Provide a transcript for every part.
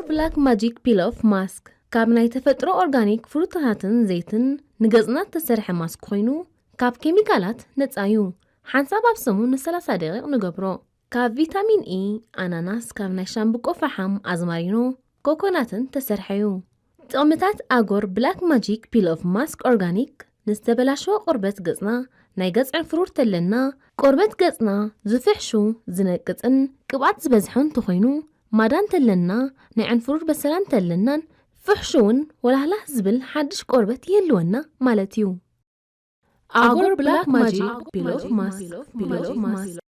ብላክ ማጂክ ፒል ኦፍ ማስክ ካብ ናይ ተፈጥሮ ኦርጋኒክ ፍሩታታትን ዘይትን ንገጽና እተሰርሐ ማስክ ኮይኑ፣ ካብ ኬሚካላት ነጻ እዩ። ሓንሳብ ኣብ ሰሙን ንሰላሳ ደቂቕ ንገብሮ። ካብ ቪታሚን ኢ፣ ኣናናስ፣ ካብ ናይ ሻምብቆ ፈሓም፣ ኣዝማሪኖ፣ ኮኮናትን ተሰርሐ እዩ። ጥቕምታት ኣጎር ብላክ ማጂክ ፒል ኦፍ ማስክ ኦርጋኒክ ንዝተበላሸወ ቆርበት ገጽና፣ ናይ ገጽ ዕንፍሩር ተለና፣ ቆርበት ገጽና ዝፍሕሹ፣ ዝነቅጽን ቅብኣት ዝበዝሖ እንተኾይኑ፣ ማዳ እንተለና፣ ናይ ዕንፍሩር በሰላ እንተለናን ፍሕሹውን ወላህላህ ዝብል ሓድሽ ቆርበት ይህልወና ማለት እዩ። ኣጎር ብላክ ማጂክ ፒል ኦፍ ማስክ፣ ፒል ኦፍ ማስክ።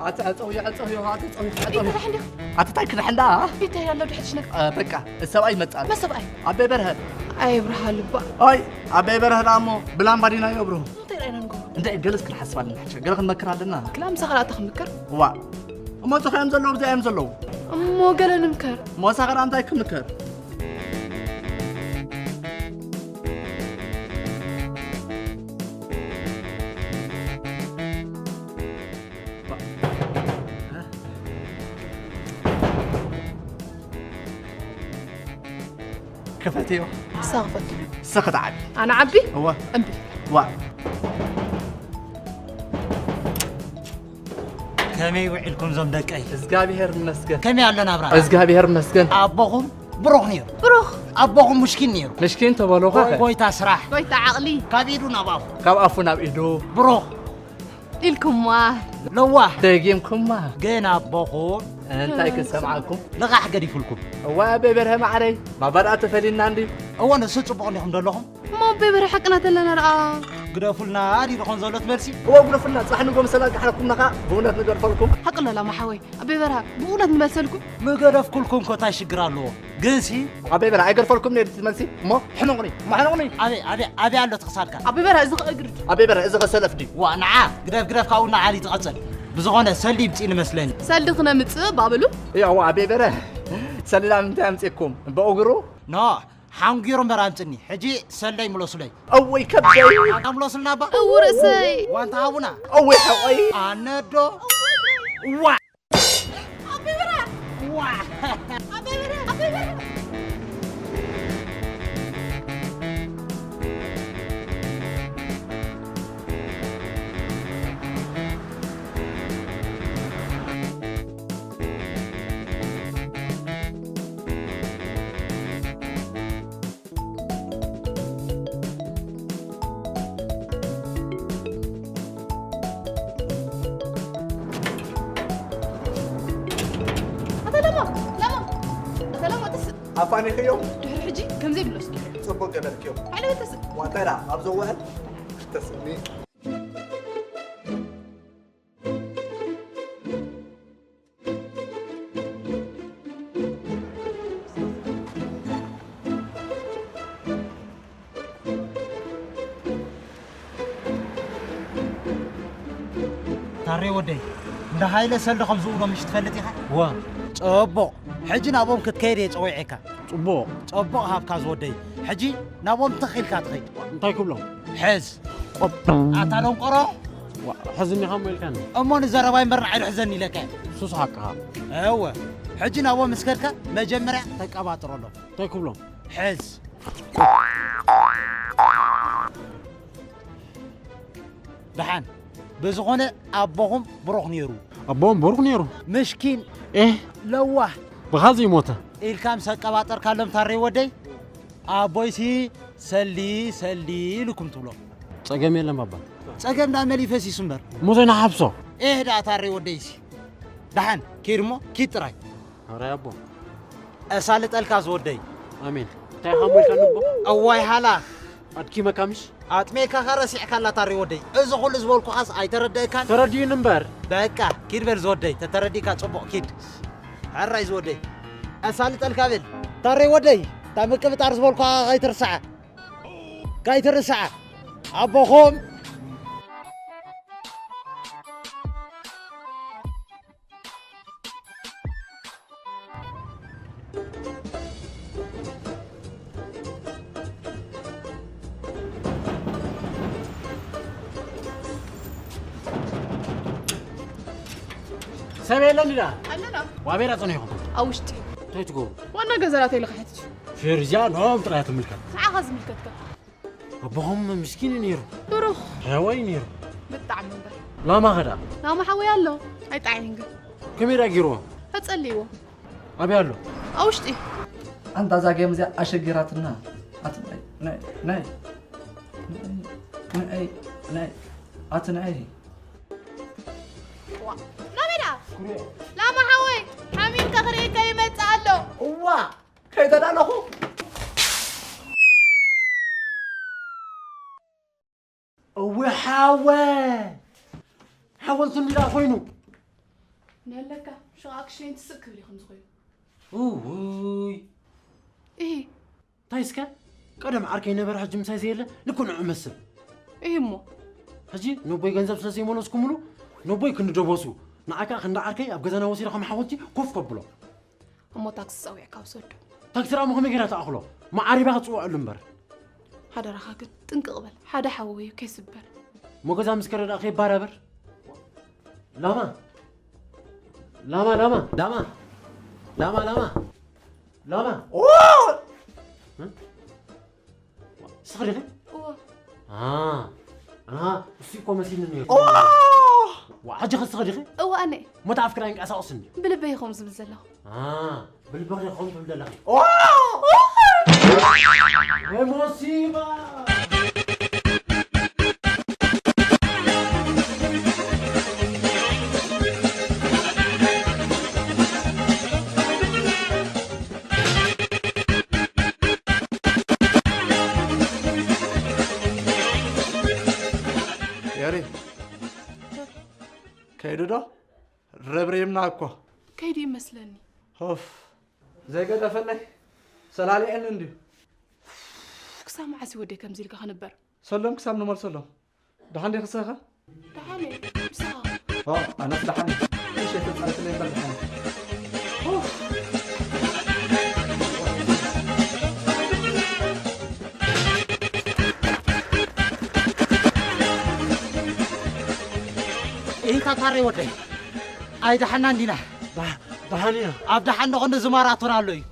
ኣቲ ኣጸውዮ ኣጸውዮ ኣቲ ጸውዮ ኣጸውዮ እንታይ ክድሕን ዲኻ? ኣቲ እንታይ ክድሕን ደኣ? እንታይ ኣሎ ድሕሽ ነካ? እ፣ በቃ፣ ሰብኣይ ይመጽእ ኣሎ። መን ሰብኣይ? ኣበይ በርሀ? ኣይ ብርሃ ልባ። ኣይ ኣበይ በርሀ ደኣ እሞ ብላምባዲና እዮ ብርሆ። እንታይ ርኣይና ንገብሮ? እንታይ ገለስ ክንሓስብ ኣለና ሕጂ? ገለ ክንመክር ኣለና። ክላ ምሳኻ ደኣ ክንምክር? ዋ፣ እሞ እዚኻ እዮም ዘለዉ፣ ኣብዚኣ እዮም ዘለዉ። እሞ ገለ ንምከር። እሞ ሳኻ ደኣ እንታይ ክምከር? ክፈትዮ። ንሳ ክፈቱ። ንሳ ክትዓቢ። ኣነ ዓቢ? እወ። እምቢ። ዋ። ከመይ ውዒልኩም ዞም ደቀይ? እግዚኣብሔር ይመስገን። ከመይ ኣሎ ናብራ? እግዚኣብሔር ይመስገን። ኣቦኹም ብሩኽ ነይሩ። ብሩኽ። ኣቦኹም ምሽኪን ነይሩ። ምሽኪን ተበሎ ኸ? ጎይ-፣ ጎይታ ስራሕ። ጎይታ ዓቕሊ። ካብ ኢዱ ናብ ኣፉ። ካብ ኣፉ ናብ ኢዱ። ብሩኽ። ኢልኩማ። ለዋህ። ደጊምኩማ። ግን ኣቦኹም እንታይ ክሰምዓኩም? ልቓሕ ገዲፉልኩም። እዋ ኣበይ በርሀ ማዕረይ፣ ማባድኣ ተፈሊና እንዲ። እወ ንሱ ጽቡቕ እንዲኹም ዘለኹም። እሞ ኣቦይ በርሀ ሓቅና ተለና ደኣ። ግደፉልና ድዩ ዝኾን ዘሎት መልሲ? እወ ግደፉልና፣ ጽባሕ ንግሆ ምስ ኣጋሕረኩምና ኸኣ ብእውነት ንገድፈልኩም። ሓቂ ኣሎ ላማ ሓወይ፣ ኣቦይ በርሀ ብእውነት ንመልሰልኩም። ምገደፍኩልኩም ኮ ታይ ሽግር ኣለዎ? ግንሲ ኣበይ በርሀ ኣይገድፈልኩም ነይሩ እቲ መልሲ። እሞ ሕነቑኒ፣ እሞ ሕነቑኒ። ኣበይ፣ ኣበይ፣ ኣበይ ኣሎ እቲ ክሳድካ? ኣቦይ በርሀ እዚ ኸ እግሪ ድዩ? ኣበይ በርሀ እዚ ኸ ሰለፍ ድዩ? ዋ ንዓ፣ ግደፍ፣ ግደፍ ካብኡ ንዓሊ ትቐጽል። ብዝኾነ ሰልዲ ይምጽእ ንመስለኒ። ሰልዲ ክነምጽእ ባብሉ? እያ፣ ዋ ኣበይ በርሀ ሰልዲ ላብ ምንታይ ኣምጺእኩም? ብእግሩ? ኖ፣ ሓንጊሩ እምበር ኣምጽኒ። ሕጂ ሰለይ ምለሱለይ። እወይ ከብደይ። ኣታ ምለሱልና እባ። እው ርእሰይ። ዋንታ ሃቡና። እወይ ሕቆይ። ኣነዶ። ዋ። ኣበይ በርሀ። ዋ። ኣበይ በርሀ። ኣበይ በርሀ። ኣታ ለማ፣ ለማ፣ ኣታ ለማ፣ ተስእ። ኣፋኒኽዮም? ድሕሪ ሕጂ ከምዘይ ብሎ እስኪ። ጽቡቕ ገበርክዮ። ሓይለ ተስእ። ዋንታ ኢላ ኣብ ዘውዕል ተስእኒ። ታሬ ወደይ፣ እንዳ ሃይለ ሰልዲ ከም ዝውሎ ምሽ ትፈልጥ ኢኻ? ወ። ጽቡቕ። ሕጂ ናብኦም ክትከይድ እየ ጸዊዔካ። ጽቡቕ። ጽቡቕ ሃብካ ዝወደይ። ሕጂ ናብኦም ትኽ ኢልካ ትኸይድ። እንታይ ክብሎም? ሕዝ። ኣታ ደንቆሮ። ዋ፣ ሕዝኒ ኢኻ እሞ ኢልካኒ። እሞ ንዘረባይ እምበር ንዓይ ዶ ሕዘኒ ኢለካ እየ? ሱስ ሓቅኻ። እወ። ሕጂ ናብኦም ምስ ከድካ መጀመርያ ተቀባጥረሎም። እንታይ ክብሎም? ሕዝ። ደሓን። ብዝኾነ ኣቦኹም ብሩኽ ነይሩ። ኣቦም ብሩኽ ነይሩ። ምሽኪን፣ ኤህ፣ ለዋህ። ብኻ ዘይሞተ። ኢልካ ምስ ኣቀባጠርካሎም ታሬ ወደይ፣ ኣቦይሲ ሰሊ ሰሊ ኢሉኩም ትብሎ። ጸገም የለን ባባ። ጸገም ዳ መሊፈስ ይሱ እምበር። ሙሴ ንሓፍሶ። ኤህ ዳ ታሬ ወደይሲ። ደሓን፣ ኪድ እሞ፣ ኪድ ጥራይ። ኣረ ኣቦ። ኣሳልጠልካ ዝወደይ። ኣሜን። እንታይ ሓሙልካ ንቦ? እዋይ ሃላ። ኣድኪመካ ምሽ? ኣጥሜካ ኸ ረሲዕካላ ታሪ ወደይ። እዚ ኩሉ ዝበልኩኻስ ኣይተረደእካን? ተረዲኡኒ እምበር። በቃ፣ ኪድ በል ዝወደይ። ተተረዲእካ ጽቡቕ ኪድ። ሕራይ ዝወደይ። ኣሳልጠልካ በል። ታሪ ወደይ፣ እታ ምቅብጣር ዝበልኩኻ ከይትርስዓ። ከይትርስዓ። ኣቦኹም። ሰብ የለን ድኣ? ኣለና። ዋቤራ ጸኒሕኩም? ኣብ ውሽጢ። እንታይ ትገብሩ? ዋና ገዛ ናተይ ኢለ ክሓትት እዩ። ፌርዝያ ንዕኦም ጥራይ ትምልከት። ንዓኻ ዝምልከትካ። ኣቦኹም ምስኪን እዩ ነይሩ። ብሩኽ። ሓወይ ነይሩ። ብጣዕሚ እምበር። ላማ ኸዳ? ላማ ሓወይ ኣሎ። ኣይጠዓይን ግን። ከመይ ደኣ ገይርዎ? ተጸልይዎ። ኣበይ ኣሎ? ኣብ ውሽጢ። ኣንታ እዛ ጌም እዚኣ ኣሸጊራትና። ኣቲ ናይ፣ ናይ፣ ናይ፣ ናይ፣ ናይ፣ ኣቲ ናይ። ዋ፣ ናበይ ደኣ? ኩርዮ። ላማ ሓወይ፣ ሓሚምካ ክርእየካ ይመጽእ ኣሎ። እዋ፣ ከይተዳለኹ። እወ ሓወ፣ ሓወልቲ እንዲዳ ኮይኑ። ነለካ፣ ሽቓ ክሸይን ትስእ ክብል እዩ ከምዚ ኮይኑ። እውይ። እሂ። እንታይ እስከ? ቀደም ዓርከይ ነበረ፣ ሕጂ ምሳይ ዘየለ፣ ልክዕ ንዑ እመስል። እሂ እሞ? ሕጂ ነቦይ ገንዘብ ስለ ዘይመለስኩምሉ፣ ነቦይ ክንደበሱ፣ ንዓካ ክንዲ ዓርከይ ኣብ ገዛና ወሲደ ከም ሓወልቲ ኮፍ ከብሎ። እሞ ታክሲ ጸዊዕካ ውሰዶ። ታክሲ ደኣ እሞ ከመይ ጌራ ትኣኽሎ? መዓሪባ ክትጽውዐሉ እምበር። ሓደራኻ ግን ጥንቅቕ በል፣ ሓደ ሓወወዩ ከይስበር። እሞ ገዛ ምስ ከረ ደኣ ከይባራበር። ላማ፣ ላማ፣ ላማ፣ ላማ፣ ላማ፣ ላማ፣ ላማ። ኦ! እ? ስኽሪ ዲኺ? እወ። አ፣ ኣና እሱ እኮ መሲልኒ ነይሩ። እዋ! ዋ፣ ሕጂ ኸ ስኽሪ ዲኺ? እወ፣ ኣነ። ሞታ ኣፍክራ ይንቀሳቐስ እንዲ። ብልበይ ይኸውን ዝብል ዘለኹ። አ፣ ብልበኺ ይኸውን ትብል ዘለኺ። እዋ! ወይ ሞሲባ! ያሬ፣ ከይዱ ዶ? ረብሪብና እኮ። ከይዱ ይመስለኒ። ኦፍ፣ ዘይገደፈለይ ሰላሊዐኒ እንድዩ። ክሳብ መዓስ እዩ ወደይ ከምዚ ኢልካ ክንበር? ሰሎም ክሳብ ንመልሰሎም። ደሓን ዲኺ ሰኸ? ደሓን እየ፣ ምሳኻ። ኦ፣ ኣነስ ደሓን እየ። እሺ፣ ተጻሪፍለይ እምበር ደሓን እየ። ኡፍ። ኢንታ ታሬ ወደይ፣ ኣይደሓናን ዲና? ደሓ-፣ ደሓን ኢና። ኣብ ደሓን ዶ ክንዲ እዚ ማራቶን ኣሎ እዩ?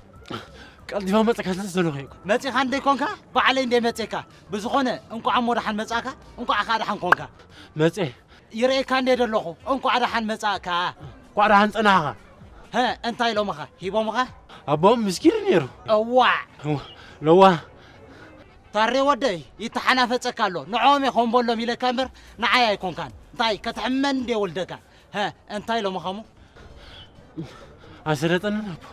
ቀልጢፋ መጸካ ስለ ዘለኹ እየ እኮ። መጺኻ እንደ ኮንካ፣ ባዕለይ እንደ መጼካ። ብዝኾነ፣ እንቋዕ እሞ ደሓን መጻእካ፣ እንቋዕ ከኣ ደሓን ኮንካ። መጼ። ይርእየካ እንደ ደለኹ፣ እንቋዕ ደሓን መጻእካ። እንቋዕ ደሓን ጸናሕኻ። ሀ፣ እንታይ ኢሎምኻ? ሂቦምኻ? ኣቦም ምስኪን ነይሩ። እዋዕ። እዋ፣ ለዋ። ታሬ ወደይ፣ ይተሓናፈጸካ ኣሎ። ንዕኦም እየ ኮን በሎም ኢለካ እምበር፣ ንዓይ ኣይኮንካን። እንታይ፣ ከተሕመን እንደ ወልደካ። ሀ፣ እንታይ ኢሎምኻ እሞ? ኣሰለጠንን ኣቦ።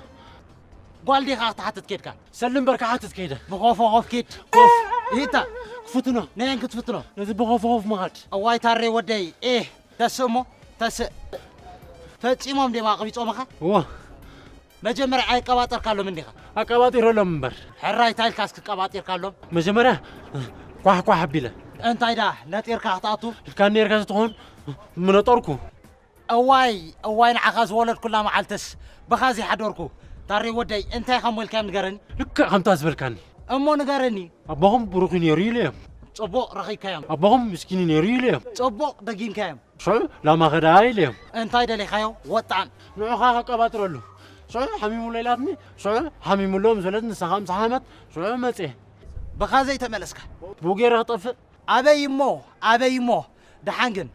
ጓል ዲኻ ክትሓትት ኬድካ? ሰልም በርካ ሓትት ከይደ። ብኾፎ ኾፍ ኪድ። ኮፍ። ይታ። ክፍትኖ። ነየን ክትፍትኖ? ነዚ ብኾፎ ኾፍ ምኻድ። እዋይ ታሬ ወደይ። ኤህ፣ ተስእ እሞ፣ ተስእ። ፈጺሞም ዲማ ኣቕቢጾምኻ? እዋ። መጀመርያ ኣይቀባጠርካሎም እንዲኻ? ኣቀባጢረሎም እምበር። ሕራይ እንታይ ኢልካ እስኪ ቀባጢርካሎም? መጀመርያ ኳሕ ኳሕ ኣቢለ። እንታይ ደኣ፣ ነጢርካ ክትኣቱ? ኢልካ ነይርካ ተትኾን ምነጠርኩ። እዋይ፣ እዋይ ንዓኻ ዝወለድኩላ መዓልትስ ብኻ ዘይሓደርኩ። ታሬ ወደይ፣ እንታይ ኢኻ እሞ ኢልካዮም ንገረኒ? ልክዕ ከምታ ዝበልካኒ። እሞ ንገረኒ። ኣቦኹም ብሩኽ እዩ ነይሩ ኢለዮም። ጽቡቕ ረኺብካዮም። ኣቦኹም ምስኪን እዩ ነይሩ ኢለዮም። ጽቡቕ ደጊምካዮም። ሽዑ ላማ ኸዳ ኢለዮም። እንታይ ደሊኻዮ? ወጣን። ንዑኻ ከቀባጥረሉ። ሽዑ ሓሚሙሎ ኢላትኒ፣ ሽዑ ሓሚሙሎ ምስ በለት ንሳ ኸኣ ምስ ሓመት፣ ሽዑ መጽየ። ብኻ ዘይተመለስካ? ብኡ ገይረ ክጠፍእ? ኣበይ እሞ፣ ኣበይ እሞ? ደሓን ግን፣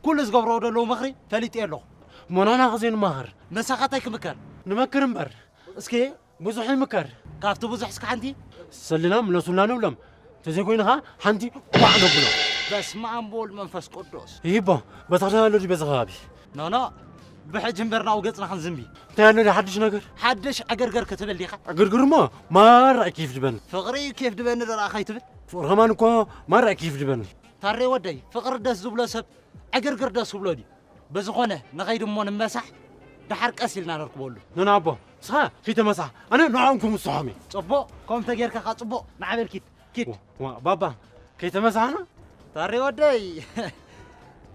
ኩሉ ዝገብርዎ ዘለዉ ምኽሪ ፈሊጠዮ ኣለኹ። እሞ ንሕና ከዘይ ንማኸር? መሳኻታይ ክምከር? ንመክር እምበር። እስኪ ብዙሕ ይምከር። ካብቲ ብዙሕ እስከ ሓንቲ? ሰልና ምለሱልና ንብሎም። ተዘይኮይኑ ኸዓ ሓንቲ ቧዕ ነብሎ። በስመ ኣብ ወወልድ መንፈስ ቅዱስ። ይሂቦ፣ በታ ከተማ ኣሎ ድዩ በዚ ከባቢ? ኖ፣ ኖ። ብሕጂ እምበር ናብኡ ገጽና ክንዝንቢ። እንታይ ኣሎ ድዩ ሓድሽ ነገር? ሓድሽ ዕግርግር ክትብል ዲኻ? ዕግርግር እሞ ማራ እዩ ኬፍ ድበኒ። ፍቕሪ እዩ ኬፍ ድበኒ ዶ ደኣ ከይትብል? ፍቕሪ ከማን እኮ ማራ እዩ ኬፍ ድበኒ። ታሬ ወደይ፣ ፍቕሪ ደስ ዝብሎ ሰብ ዕግርግር ደስ ዝብሎ ድዩ? ብዝኾነ፣ ንኸይድ እሞ ንመሳሕ፣ ደሓር ቀስ ኢልና ነርክበሉ። ነናቦ፣ ንስኻ ከይተመሳሕ፣ ኣነ ንዕኦም ክምስሖም እየ። ጽቡቕ፣ ከምኡ ተጌርካ ኸዓ ጽቡቕ፣ ንዓ በል ኪድ፣ ኪድ። ዋ፣ ዋ፣ ባባ፣ ከይተመሳሕና? ታሬ ወደይ፣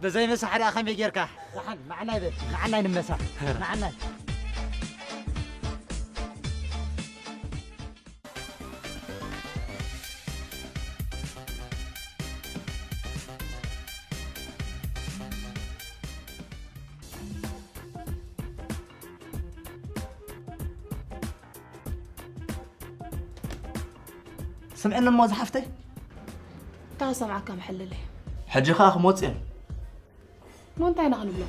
ብዘይ መሳሕ ደኣ ከመይ ጌርካ? ደሓን፣ ንዓናይ በል፣ ንዓናይ ንመሳሕ፣ ንዓናይ። ስምዕኒ እሞ ዝሓፍተይ። እንታይ ክሰምዓካ መሐለለይ? ሕጂ ኸኣ ክመጹ እዮም። እሞ እንታይ ኢና ክንብሎ?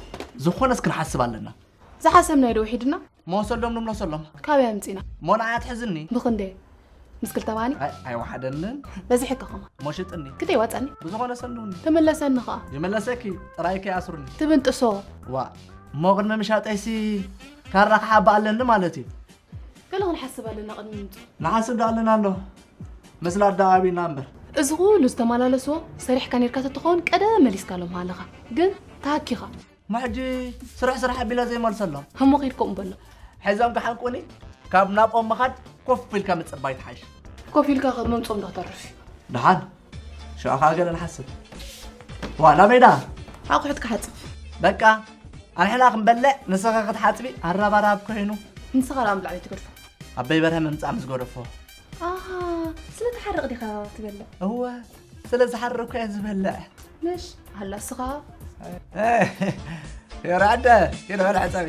ዝኾነስ ክንሓስብ ኣለና። ዝሓሰብናዮ ዶ ውሒድና? መወሰሎም ንብሎ ሰሎም። ካበይ ኣምጺና? እሞ ንዓይ ኣትሕዝኒ። ብኽንደይ? ምስ ክልተ ባኒ? ኣይ፣ ኣይወሓደንን። በዚሕካ ኸማ። እሞ ሽጥኒ። ክተይ ዋጸኒ? ብዝኾነ ሰልውኒ። ትምለሰኒ ኸኣ። ይመለሰኪ፣ ጥራይ ከይኣስሩኒ። ትብንጥሶ። ዋ፣ እሞ ቅድሚ ምሻጠይሲ ካራ ክሓባ ኣለኒ ማለት እዩ። ገለ ክንሓስብ ኣለና ቅድሚ ምምጽኡ። ንሓስብ ዶ ኣለና ኣሎ? ምስላ ኣደባቢና እምበር። እዚ ኩሉ ዝተመላለስዎ ሰሪሕካ ኔርካ ተትኸውን ቀደም መሊስካሎም ምሃለኻ። ግን ተሃኪኻ። እሞ ሕጂ ስራሕ ስራሕ ኣቢለ ዘይመልሰሎም። እሞ ኺድ ከምኡ በሎ። ሒዞም ክሓንቁኒ ካብ ናብኦም ምኻድ ኮፍ ኢልካ ምጽባይ ትሓይሽ። ኮፍ ኢልካ ካብ መምጽኦም ዶ ክተርፍ እዩ? ደሓን። ሽዑ ኸኣ ገለ ንሓስብ። ዋ፣ ናበይ ደኣ? ኣቑሑት ክሓጽብ። በቃ፣ ኣንሕና ክንበልዕ፣ ንስኺ ክትሓጽቢ፣ ኣራባራብ ኮይኑ። ንስኻ ደኣ ንላዕሊ ትገድፎ። ኣበይ በርሀ ምምጻእ ምስ ገደፎ። ኣሃ፣ ስለ ትሓርቕ ዲኻ ትበልዕ? እወ፣ ስለ ዝሓርቕ እኮ እየ ዝበልዕ። ምሽ፣ ኣላ እስኻ? የራደ፣ ኪድ በል ሕጸቢ።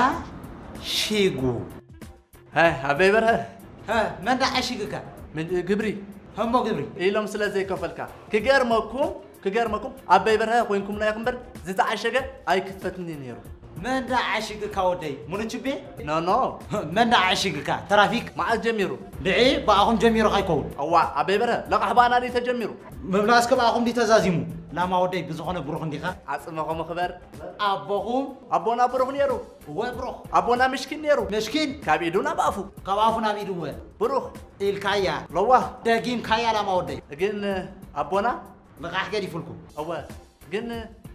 ተዓሺጉ። ሃ፣ ኣበይ በርሀ? ሃ፣ መን ደኣ ዓሺግካ? ምን-፣ ግብሪ። እሞ ግብሪ? ኢሎም ስለ ዘይከፈልካ። ክገርመኩም፣ ክገርመኩም፣ ኣበይ በርሀ ኮይንኩምና ኢኹም እምበር፣ ዝተዓሸገ ኣይክፈትን እዩ ነይሩ። መን ደኣ ዓሺግካ ወደይ? ሙሉችቤ? ኖ፣ ኖ። መን ደኣ ዓሺግካ? ትራፊክ? መዓስ ጀሚሩ? ንዒ፣ ብኣኹም ጀሚሩ ከይከውን። እዋ፣ ኣበይ በርሀ፣ ለቓሕ ብኣና ድዩ ተጀሚሩ? ምምላስከ ብኣኹም ድዩ ተዛዚሙ? ላማ ወደይ፣ ብዝኾነ ብሩኽ እንዲኻ? ዓጽምኹም ይኽበር። ኣቦኹም? ኣቦና ብሩኽ ነይሩ። እወ፣ ብሩኽ። ኣቦና ምሽኪን ነይሩ። ምሽኪን? ካብ ኢዱ ናብ ኣፉ። ካብ ኣፉ ናብ ኢዱ፣ እወ። ብሩኽ። ኢልካያ። ለዋህ። ደጊምካያ ላማ ወደይ። ግን ኣቦና? ልቓሕ ገዲፉልኩም። እወ፣ ግን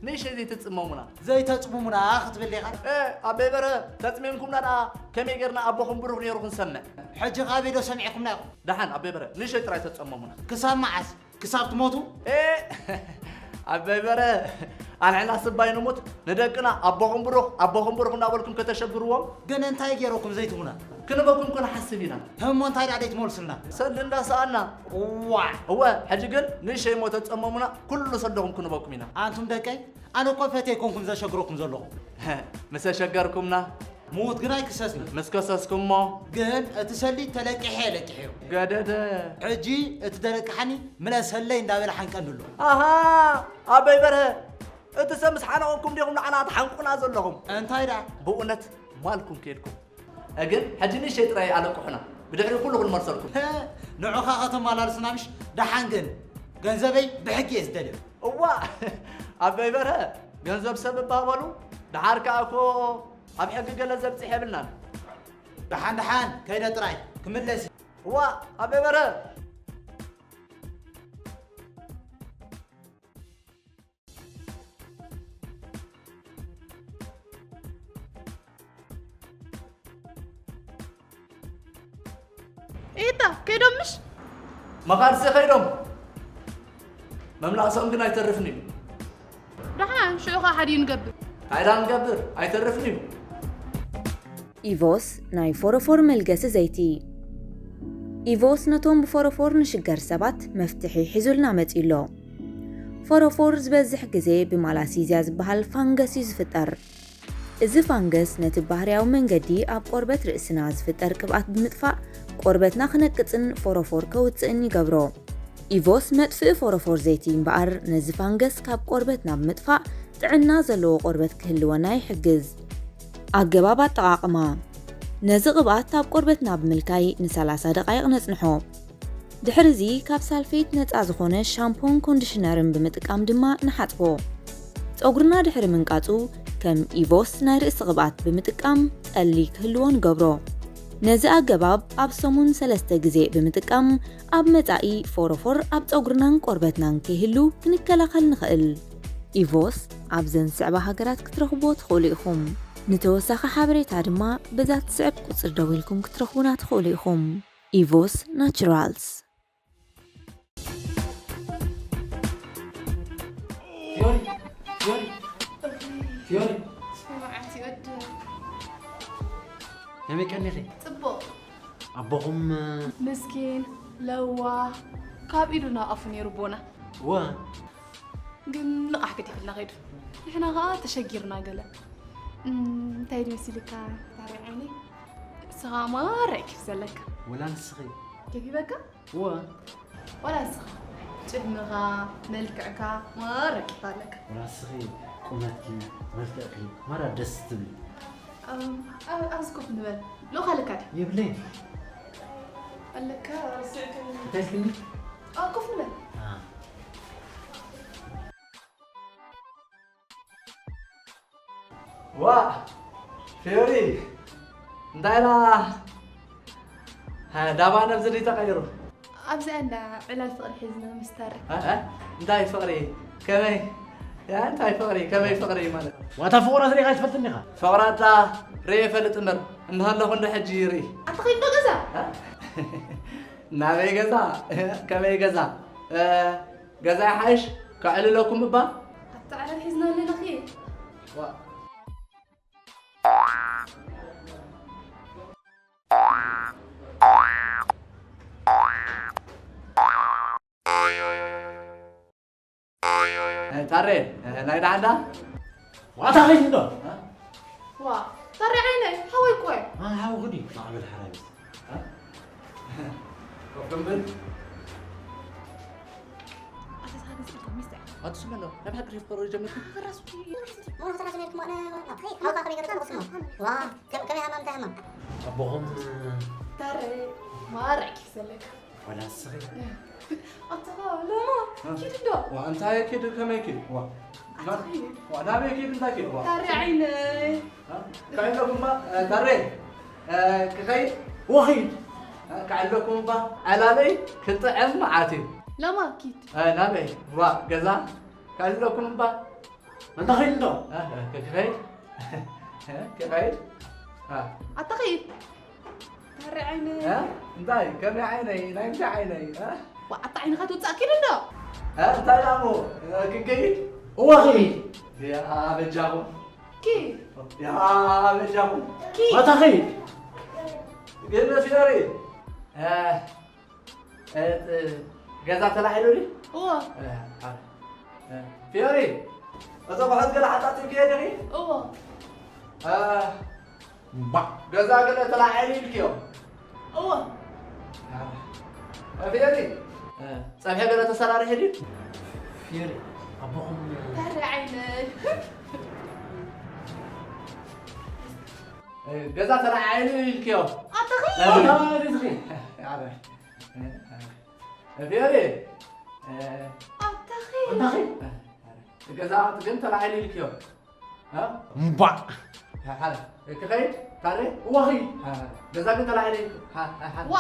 ንእሽተይ ዘይትጽመሙና። ዘይተጽሙሙና ክትብል ዲኻ? እ፣ ኣበይ በርሀ፣ ተጽሚምኩምና ደኣ ከመይ ጌርና ኣቦኹም ብሩኽ ነይሩ ክንሰምዕ? ሕጂ ካበይ ዶ ሰሚዕኩምና ኢኹም? ደሓን ኣበይ በርሀ፣ ንእሽተይ ጥራይ ተጸመሙና። ክሳብ መዓስ? ክሳብ ትሞቱ? ኤ፣ ኣበይ በርሀ፣ ኣንሕና ስባይ ንሙት፣ ንደቅና ኣቦኹም ብሩኽ፣ ኣቦኹም ብሩኽ እናበልኩም ከተሸግርዎም። ግን እንታይ ገይረኩም ዘይትቡና? ክንበኩም ክንሓስብ ኢና። እሞ እንታይ ደኣ ዘይትመልሱልና? ሰልዲ እንዳሰኣና። እዋዕ። እወ፣ ሕጂ ግን ንእሽተይ እሞ ተጸመሙና፣ ኩሉ ሰልድኹም ክንበኩም ኢና። ኣንቱም ደቀይ፣ ኣነ እኮ ፈትየ ኣይኮንኩን ዘሸግረኩም ዘለኹ። ምስ ኣሸገርኩምና? ምዉት ግን ኣይክሰስን። ምስ ከሰስኩሞ? ግን እቲ ሰልዲ ተለቂሐ ለቂሐዮ። ገደደ። ሕጂ እቲ ደለቅሓኒ ምለሰለይ እንዳበለ ሓንቀኒ ኣሎ። ኣሃ፣ ኣበይ በርሀ፣ እቲ ሰብ ምስ ሓነቐኩም ዲኹም ንዓና ትሓንቁና ዘለኹም? እንታይ ደኣ? ብእውነት ጓልኩም ከይድኩም። ግን ሕጂ ንእሽተይ ጥራይ ኣለቅሑና። ብድሕሪ ኩሉ ክንመልሰልኩም። ንዑኻ ከተመላልሱና ምሽ? ደሓን ግን ገንዘበይ ብሕጊ እየ ዝደልዮ። እዋ፣ ኣበይ በርሀ፣ ገንዘብ ሰብ እባ በሉ። ደሓር ከኣ እኮ ኣብ ሕጊ ገለ ዘብጽሕ የብልናን። ደሓን ደሓን ከይደ ጥራይ ክምለስ እየ። እዋ፣ ኣበይ በርሀ። ኤታ ከይዶም ምሽ? መኻርሲ ከይዶም። መምላእሶም ግን ኣይተርፍን እዩ። ደሓን ሽዑ ኸዓ ሓዲኡ ንገብር። እንታይ ዳ ንገብር? ኣይተርፍን እዩ። ኢቮስ ናይ ፎሮፎር መልገሲ ዘይቲ። ኢቮስ ነቶም ብፎሮፎር ንሽገር ሰባት መፍትሒ ሒዙልና መጺኡ ኣሎ። ፎሮፎር ዝበዝሕ ግዜ ብማላሲዝያ ዝበሃል ፋንገስ እዩ ዝፍጠር። እዚ ፋንገስ ነቲ ባህርያዊ መንገዲ ኣብ ቆርበት ርእስና ዝፍጠር ቅብኣት ብምጥፋእ ቆርበትና ክነቅጽን ፎሮፎር ከውጽእን ይገብሮ። ኢቮስ መጥፍኢ ፎሮፎር ዘይቲ እምበኣር ነዚ ፋንገስ ካብ ቆርበትና ብምጥፋእ ጥዕና ዘለዎ ቆርበት ክህልወና ይሕግዝ። ኣገባብ ኣጠቓቕማ። ነዚ ቅብኣት ኣብ ቆርበትና ብምልካይ ን30 ደቓይቕ ነጽንሖ። ድሕርዚ ካብ ሳልፌት ነጻ ዝኾነ ሻምፖን ኮንዲሽነርን ብምጥቃም ድማ ንሓጽቦ። ጸጉርና ድሕሪ ምንቃጹ ከም ኢቮስ ናይ ርእሲ ቅብኣት ብምጥቃም ጠሊ ክህልዎ ንገብሮ። ነዚ ኣገባብ ኣብ ሰሙን ሰለስተ ግዜ ብምጥቃም ኣብ መጻኢ ፎሮፎር ኣብ ጸጉርናን ቆርበትናን ከይህሉ ክንከላኸል ንኽእል። ኢቮስ ኣብዘን ዝስዕባ ሃገራት ክትረኽብዎ ትኽእሉ ኢኹም። ንተወሳኺ ሓበሬታ ድማ በዛ ትስዕብ ቁጽሪ ደዊልኩም ክትረኽቡና ትኽእሉ ኢኹም። ኢቮስ ናቹራልስ። ፊዮሪ ፊዮሪ ፊዮሪ መዓት ይወድ ከመይ ቀኒኺ? ጽቡቕ ኣቦኹም ምስኪን ለዋህ ካብ ኢዱ ናብ ኣፉ ነይሩ ቦና እወ ግን ልቓሕ ገዲፍልና ከይዱ ንሕና ከዓ ተሸጊርና ገለ እም፣ እንታይ ድመሲልካ ታሪ ዓይነይ ንስኻ ማራ እዩ ኬፍ ዘለካ ወላ ንስኺ ኬፍ ይበካ እወ ዋላ ንስኻ ጭድምኻ መልክዕካ ማራ ኬፍ ኣለካ ወላ ንስኺ ቁመትኪ መልክዕኪ ማራ ደስ ትብሊ እም፣ ኣብ- ኣብዚ ኮፍ ንበል ልኡኽ ኣለካ ድዩ የብለይን ኣለካ ርስዕክኒ እንታይ ኢልክኒ ኣብ ኮፍ ንበል አ ዋ ፊዮሪ እንታይ ዳ ዳባ ነብዚ ድዩ ተቐይሩ ኣብዚኣ እንዳ ዕላል ፍቕሪ ሒዝና ምስ ታሪ እ? እ? እንታይ ፍቕሪ ከመይ ያ እንታይ ፍቕሪ ከመይ ፍቕሪ ማለት ዋታ ፍቑራ ዝሪኢኻ ኣይትፈልጥን ኢኻ ፍቕራታ ርየ ፈልጥ እምበር እንዳሃለኹ እንደ ሕጂ ይርኢ ኣታ ኸይድ ዶ ገዛ እ? ናበይ ገዛ ከመይ ገዛ እ፣ ገዛ ይሓይሽ ከዕልለኩም እባ ኣታ ዕላል ሒዝና ኣለና ኸይድ ዋ ታሬ ናይ ደሓንዳ ዋታ ኸይድ እንዶ ዋ ታሪ ዓይነይ ሓወይ እኮ እዩ ሓዊ ክዲ ማዕበል ሓራቢት ኮፍ ክንብል ኣታ ሳቢ ስልካ ሚስተ ኣትስመሎ ናይ ብሓቂ ሪፍ ፍቕሪ ጀመርኩ ሞራል ሰራሕ ጀመርኩ ማለት ነው። አይ አውቃ ከመይ ገርካ ንቆስሞ ዋ ከም ከመይ ሃማም እንታይ ሃማም ኣቦኹም ታሪ ማራ ኪፍ ዘለካ ወላ ንስኺ ኣታ ሎማ ኪድ እንዶ ዋ እንታይ ኪድ ከመይ ኪድ ዋ ዋ ናበይ ኪድ እንታይ ኪድ ዋ ታሪ ዓይነይ ከዕለኩማ ታሬ ክኸይድ ወኺድ ከዕለኩም እባ ዕላለይ ክጥዕም መዓት እዩ ሎማ ኪድ ናበይ ዋ ገዛ ከዕለኩም እባ እንተ ኺድ እንዶ ክኸይድ ክኸይድ ኣታ ኸይድ ታሪ ዓይነይ እንታይ ከመይ ዓይነይ ናይ ምንታይ ዓይነይ ኣታ ዓይንኻ ትውፃእ ኪድ እንዶ እንታይ ዳሞ ክንከይድ እወ ኺድ ያ በጃኹም ኪድ ያ በጃኹም ኪድ ኣታ ኺድ ግን መስለሪ ገዛ ተላዒሉ ድዩ? እዎ ፊዮሪ እዞም ኣሕዋት ገለ ሓጣጢብክዮ ዲኺ? እዎ እምባእ ገዛ ገለ ተላዒሉ ኢልክዮ? እዎ ፊዮሪ ጸብሒ ገለ ተሰራሪሒ ድዩ? ፊዮሪ ኣቦኹም ታሪ ዓይነይ ገዛ ተላዒሉ ኢልክዮ? ኣተኺ ፊዮሪ ኣተኺ ገዛ ግን ተላዒሉ ኢልክዮ? እምባእ ክኸይድ ታሪ እወኺ ገዛ ግን ተላዒሉ ኢልክዮ? ዋ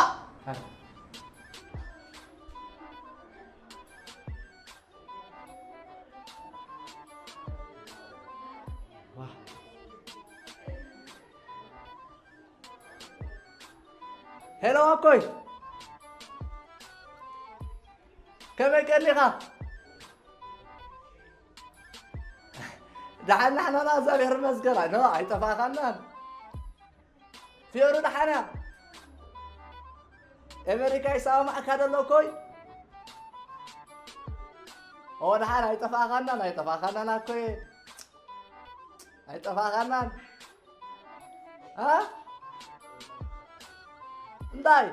ሄሎ ኣኮይ ከመይ ቀኒኻ? ደሓን ናሕናና እግዚኣብሔር ይመስገን። ኖ ኣይጠፋእኻናን። ፊዮሪ ደሓን እያ። ኤመሪካ ይሰማማዕካ ደሎ እኮይ። ኦ ደሓን ኣይጠፋእኻናን ኣይጠፋእኻናን ኣኮይ። ኣይጠፋእኻናን። አ? እንታይ?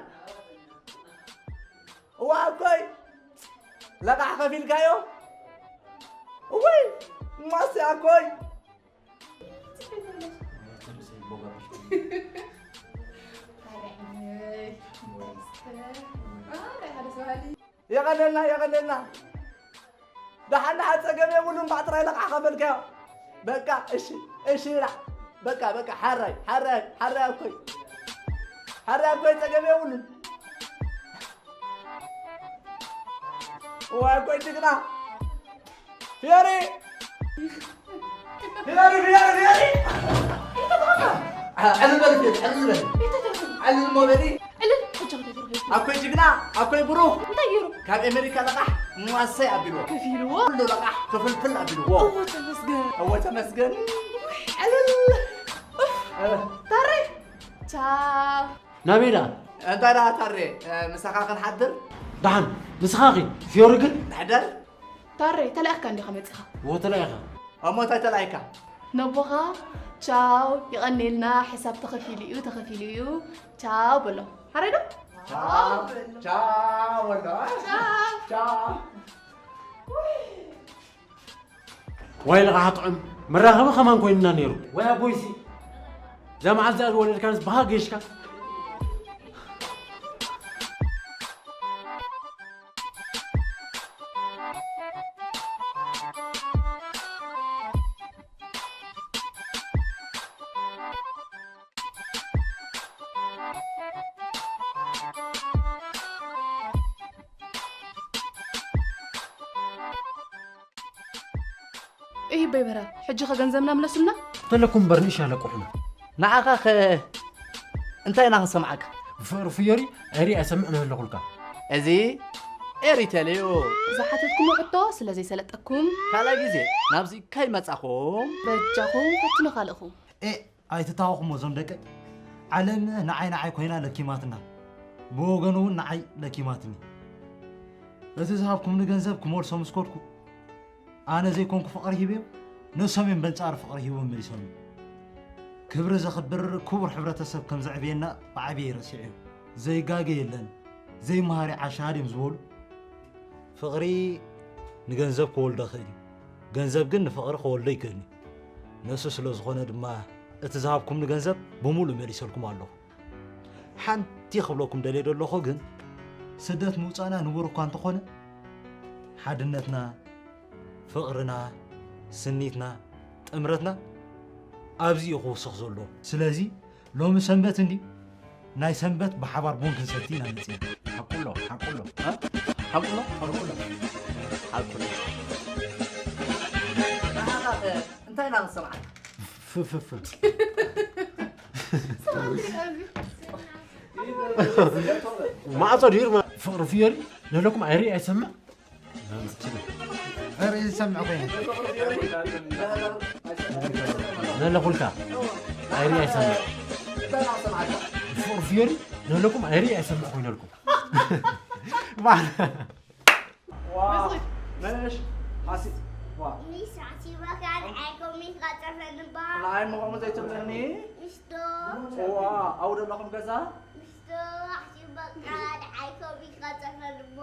እዋ ኣኮይ ለቃሕ ከፊልካዮ? እውይ ማሲ ኣኮይ። የቐነልና የቐነልና። ደሓን ደሓን ጸገም የብሉን። ባዕ ጥራይ ለቃሕ ከፈልካዮ። በቃ እሺ እሺ ኢላ። በቃ በቃ ሓራይ ሓራይ ሓራይ ኣኮይ ሓራይ ኣኮይ ጸገም የብሉን። እዋ ኣኮይ ጅግና ፊዮሪ ፊዮሪ ፊዮሪ ፊዮሪ። ዕልል በል ፊዮሪ ዕልል በል። ዕልል እሞ በሊ። ዕልል፣ ሕጂ ክንደይ ብሩኽ እዩ? ኣኮይ ጅግና ኣኮይ ብሩኽ። እንታይ ገይሩ? ካብ ኤመሪካ ለቓሕ ንዋሰይ ኣቢልዎ። ከፊልዎ? ኩሉ ለቓሕ ክፍልፍል ኣቢልዎ። እወ ተመስገን። እወ ተመስገን። ዕልል። እ። ታሬ። ቻው። ናበይ ደኣ? እንታይ ደኣ ታሬ፣ እ፣ ምሳኻ ክንሓድር? ደሓን፣ ንስኻ ኺድ፣ ፊዮሪ ግን? ንሕደር። ታሬ፣ ተላኢኽካ እንዲኻ መጺኻ። እወ፣ ተላኢኻ። እሞ እንታይ ተላኢካ? ነቦኻ፣ ቻው፣ የቐኔልና፣ ሕሳብ ተኸፊሉ እዩ፣ ተኸፊሉ እዩ፣ ቻው በሎ። ሓራይ ዶ? ቻው፣ ቻው በሎ። ቻው። ቻው። ዋይ ልቓሕ ጥዑም፣ መራኸቢ ከማን ኮይንና ነይሩ። ወይ ኣቦይሲ፣ እዛ መዓልቲ እዚኣ ዝወለድካንስ ብሃ ጌሽካ። እሂ በይ በራ፣ ሕጂ ኸ ገንዘብና ምለሱልና። ተለኩም እምበር ንእሽ ኣለቁሑና። ንዓኻ ኸ እንታይ ኢና ክንሰምዓካ? ፍቕሪ ፍዮሪ ኤሪ ኣይሰምዕ ነህለኹልካ። እዚ ኤሪ ተለዩ። ዝሓተትኩሞ ሕቶ ስለ ዘይሰለጠኩም። ካልኣይ ግዜ ናብዚ ከይመጻኹም። በጃኹም ፈትኑ ካልእኹም። ኤ ኣይትታወኹሞ እዞም ደቂ። ዓለም ንዓይ ንዓይ ኮይና ለኪማትና። ብወገኑ እውን ንዓይ ለኪማትኒ። እቲ ዝሃብኩምኒ ገንዘብ ክመልሶ ምስ ከድኩ፣ ኣነ ዘይኮንኩ ፍቕሪ ሂበዮም፣ ነሶም እዮም በንጻሩ ፍቕሪ ሂቦም መሊሶምኒ። ክብሪ ዘኽብር ክቡር ሕብረተሰብ ከም ዘዕብየና ብዓብየ ረሲዐዮ። ዘይጋገ የለን፣ ዘይመሃሪ ዓሻ ድዮም ዝበሉ። ፍቕሪ ንገንዘብ ክወልዶ ይኽእል እዩ፣ ገንዘብ ግን ንፍቕሪ ክወልዶ ኣይክእልን እዩ። ነሱ ስለ ዝኾነ ድማ እቲ ዝሃብኩምኒ ገንዘብ ብምሉእ መሊሰልኩም ኣለኹ። ሓንቲ ክብለኩም ደልየ ዘለኹ ግን፣ ስደት ምውጻእና ንቡር እኳ እንተኾነ፣ ሓድነትና፣ ፍቕርና፣ ስኒትና፣ ጥምረትና ኣብዚ እዩ ክውስኽ ዘሎ። ስለዚ ሎሚ ሰንበት እንድዩ፣ ናይ ሰንበት ብሓባር ቡን ክንሰቲ ኢና መጺና። ሓቁሎ፣ ሓቁሎ፣ እ? ሓቁሎ፣ ሓቁሎ፣ ሓቁሎ። ኣሃ፣ እ፣ እንታይ ኢና ክንሰምዓካ? ፍ-፣ ፍ-፣ ፍ-። ማዕጾ ድዩ? ፍቕሪ ፍዮሪ፣ ነለኩም ኣይርኢ ኣይሰምዕ? ኧረ ዝሰምዕ ኮይነ። ነለኹልካ። ኣይርኢ ኣይሰምዕ። ፍቕሪ ፍዮሪ፣ ነለኩም ኣይርኢ ኣይሰምዕ ኮይነልኩም። ዋ፣ መንሽ፣ ሓሲ-፣ ዋ። ሚስ ሓሲበካ ንዓይ ኮሚት ቃጸፈኒ እባ። ንዓይ እሞ ከምኡ ዘይትብለኒ። ሚስቶ። ዋ፣ ኣብኡ ዘለኹም ገዛ? ሚስቶ ሓሲበካ ንዓይ ኮሚት ቃጸፈኒ እባ።